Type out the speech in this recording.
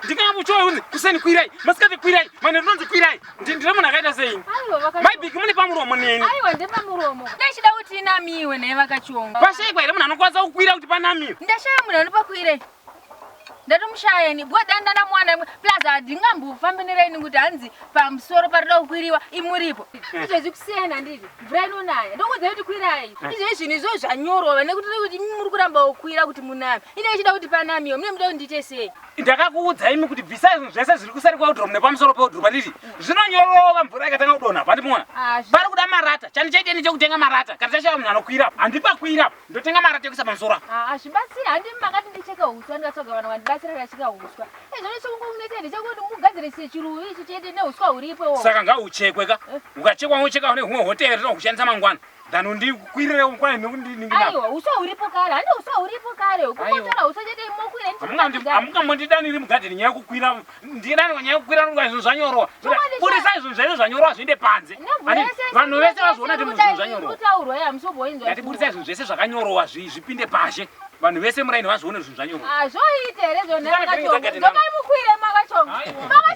Ndingamuchoe unzi kuseni kwirai, masikati kwirai, manheru ndonzi kwirai. Ndine munhu akaita sei? Mai Biki mune pamuromo neni. Aiwa ndepamuromo. Ndachida kuti inamiwe naye vakachonga. Pashaikwa here munhu anokwanisa kukwira kuti panamiwe? Ndashaya munhu anopakwire. Ndatomushaya ini. Bwa danda ndamuwana imwe. Plus handingambofambi neraini kuti hanzi pamusoro parida kukwiriwa imuripo. Eh. Izvezvi kusiyana handiti. Mvura inonaya. Ndokuudza kuti kwirai. Eh. Izvezvi zvinhu izvo zvanyorova nekuti kuti muri kuramba kukwira kuti muname. Ine ichida kuti panamiwe. Mune muda kuti ndiite sei? Ndakakuudza imi kuti bvisai zvinhu zvese zviri kuseri kweudromu nepamusoro peudromu handiti zvinonyorova mvura ikatanga kudonha pandimona ah, pari kuda marata chandichaita ini chekutenga marata kana chashaya munhu anokwira handipakwira ndotenga marata ekuisa pamusoro apa ah, hazvibatsiri handi makati ndicheka uswa ndikatsvaga vanhu vandibatsira ndacheka uswa izvo nechekungokunetsa ndechekuti mugadzirise chiruvi ichi chete neuswa huripo saka ngauchekwe ka eh. ukachekwa wocheka une humwe hotevera tinokushandisa mangwana than undikwirire kwai nokundiningina Aiwa, uswa huripo kare. Handi uswa huripo kare. Kungotora uswa chete mokwira. Hamungambondi mugadheni nyaya yekukwira. Ndidanirwa nyaya yekukwira nunga zvinhu zvanyorowa. Budisai zvinhu zvenyu zvanyorowa zviende panze. Vanhu vese vazviona kuti zvinhu zvanyorowa. Kutaurwa ya musoboinzwa. Ndati budisai zvinhu zvese zvakanyorowa zvipinde pashe. Vanhu vese muraini vazvione zvinhu zvanyorowa. Ah, zvoita here zvona makachonga. Dzokai mukwire makachonga. Makachonga.